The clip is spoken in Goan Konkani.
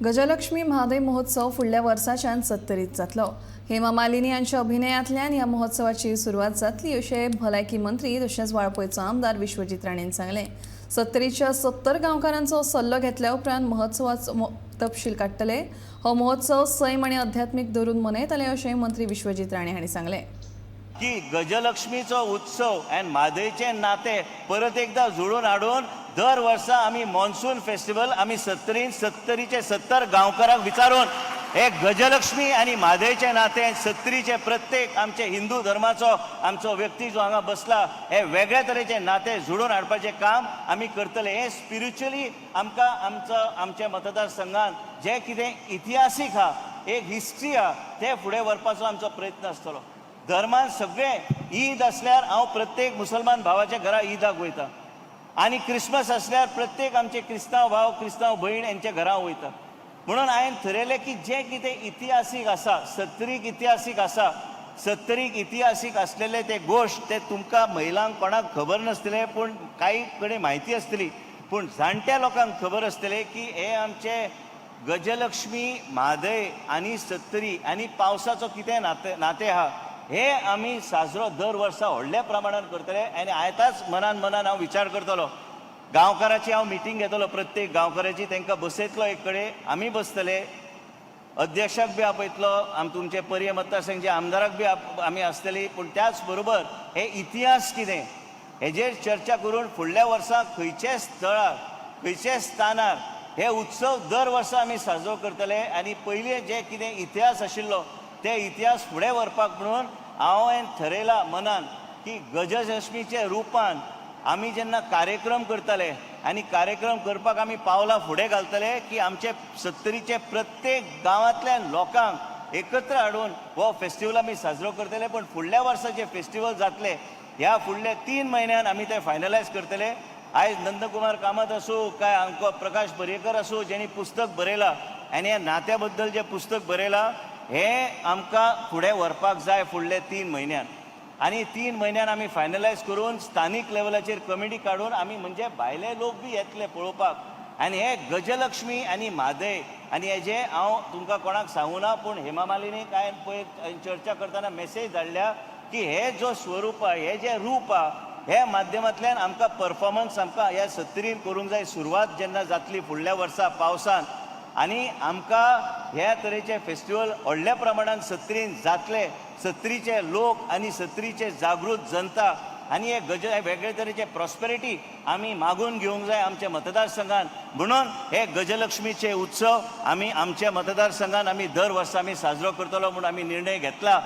गजलक्ष्मी म्हादय महोत्सव फुडल्या वर्साच्यान सत्तरीत जातलो. हेमा मालिनी हांच्या अभिनयांतल्यान ह्या महोत्सवाची सुरवात जातली अशें भलायकी मंत्री तशेंच वाळपयचो आमदार विश्वजीत राणेन सांगलें. सत्तरीच्या 70 गांवकारांचो सल्लो घेतल्या उपरांत महोत्सवाचो तपशील काडटले. हो महोत्सव सैम आनी अध्यात्मीक धरून मनयतले अशें मंत्री विश्वजीत राणे हांणी सांगलें. की गजलक्ष्मीचो उत्सव आनी म्हादयचें नातें परत एकदा जुळून हाडून दर वर्सा आमी मॉन्सून फेस्टिवल आमी सत्तरीन सत्तरीचे 70 गांवकारांक विचारून हे गजलक्ष्मी आनी म्हादयचें नातें सत्तरीचे प्रत्येक आमचे हिंदू धर्माचो आमचो व्यक्ती जो हांगा बसला हे वेगळे तरेचें नातें जुळून हाडपाचें काम आमी करतले. हें स्पिरिच्युअली आमकां आमचो आमच्या मतदारसंघान जें कितें इतिहासीक आहा, एक हिस्ट्री आहा, तें फुडें व्हरपाचो आमचो प्रयत्न आसतलो. धर्मान सगळे ईद आसल्यार हांव प्रत्येक मुसलमान भावाच्या घरा ईदाक वयता आनी क्रिसमस आसल्यार प्रत्येक आमचे क्रिस्तांव भाव क्रिस्तांव भयण यांच्या घरा वयता. म्हणून हांवें थरयलें की जें कितें इतिहासीक आसा, सत्तरीक इतिहासीक आसा, सत्तरीक इतिहासीक आसलेले ते गोश्ट ते तुमकां महिलांक कोणाक खबर नासतले, पूण कांय कडेन म्हायती आसतली, पूण जाणट्या लोकांक खबर आसतलें की हे आमचे गजलक्ष्मी म्हादय आनी सत्तरी आनी पावसाचो कितें नातें नातें आहा, हे आमी साजरो दर वर्सा व्हडल्या प्रमाणान करतले. आनी आयताच मनान मनान हांव विचार करतलो, गांवकाराची हांव मिटींग घेतलो, प्रत्येक गांवकाराची तांकां बसयतलो एक कडेन, आमी बसतले, अध्यक्षाक बी आपयतलो, आम तुमचे पर्ये मतदारसंघचे आमदाराक बी आमी आसतली. पूण त्याच बरोबर हे इतिहास कितें हेजेर चर्चा करून फुडल्या वर्सा खंयच्या स्थळार खंयच्या स्थानार हे उत्सव दर वर्सा आमी साजरो करतले आनी पयलीं जे कितें इतिहास आशिल्लो ते इतिहास फुडें व्हरपाक म्हणून हांवें थरयलां मनान की गजलक्ष्मीच्या रुपान आमी जेन्ना कार्यक्रम करतले आनी कार्यक्रम करपाक आमी पावलां फुडें घालतले की आमचे सत्तरीचे प्रत्येक गांवांतल्या लोकांक एकत्र हाडून हो फेस्टिवल आमी साजरो करतले. पूण फुडल्या वर्सा जे फेस्टिवल जातले ह्या फुडल्या 3 म्हयन्यान आमी ते फायनलायज करतले. आयज नंदकुमार कामत आसूं काय आमकां प्रकाश पर्येकर आसूं, जेणी पुस्तक बरयलां आनी ह्या नात्या बद्दल जें पुस्तक बरयलां हें आमकां फुडें व्हरपाक जाय फुडले 3 म्हयन्यान. आनी 3 म्हयन्यान आमी फायनलायज करून स्थानीक लेवलाचेर कमिटी काडून आमी म्हणजे भायले लोक बी येतले पळोवपाक. आनी हे गजलक्ष्मी आनी म्हादय आनी हेजें हांव तुमकां कोणाक सांगूना, पूण हेमा मालिनीक हांवें पयर चर्चा करतना मेसेज धाडल्या की हे जो स्वरूप आहा, हे जें रूप आहा, हे माध्यमांतल्यान आमकां परफॉर्मन्स आमकां ह्या सत्तरीन करूंक जाय. सुरवात जेन्ना जातली फुडल्या वर्सा पावसान आनी आमकां ह्या तरेचे फेस्टिवल व्हडल्या प्रमाणान सत्तरीन जातले. सत्तरीचे लोक आनी सत्तरीचे जागृत जनता आनी हे गज वेगळे तरेचे प्रॉस्पेरिटी आमी मागून घेवंक जाय आमच्या मतदारसंघान. म्हणून हे गजलक्ष्मीचे उत्सव आमी आमच्या मतदारसंघान आमी दर वर्सा आमी साजरो करतलो म्हूण आमी निर्णय घेतला.